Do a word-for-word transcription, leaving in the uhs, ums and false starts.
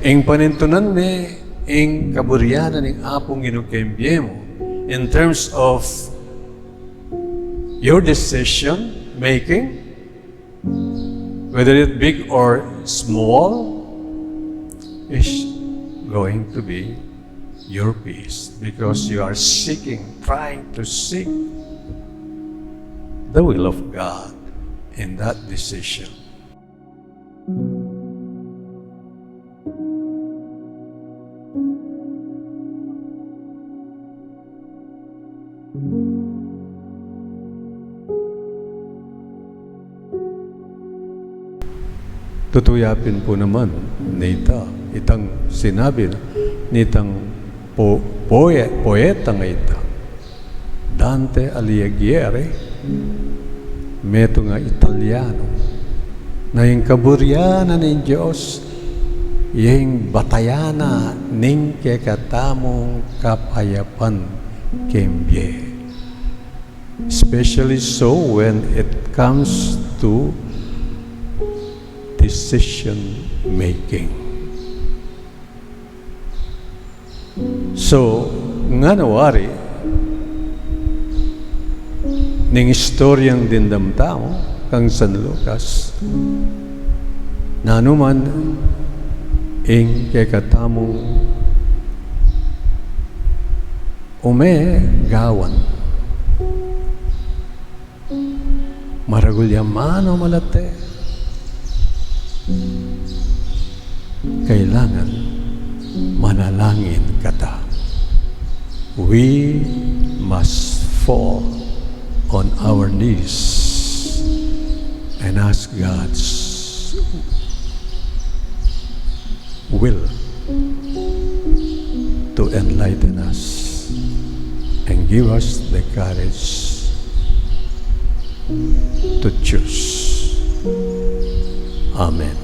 Ing panintunan me ing kaburian ning Apung Ginu king bie mu, in terms of your decision making, whether it big or small, is going to be your peace, because you are seeking, trying to seek the will of God in that decision. Tutu ya pin pu naman nita, itang sinabi na nitang po-, poe-, poeta nga ita, Dante Alighieri, metung a Italiano, na ing kaburian na ning Dios, ing batayan na ning kekatamung kapayapan king bie. Especially so when it comes to decision making. So, ngana wari, ning istoryang dimdam tamu kang San Lucas, nanu man ing kekatamung ume gawan, maragul ya man o malate, kailangan manalangin kata. We must fall on our knees and ask God's will to enlighten us and give us the courage to choose. Amen.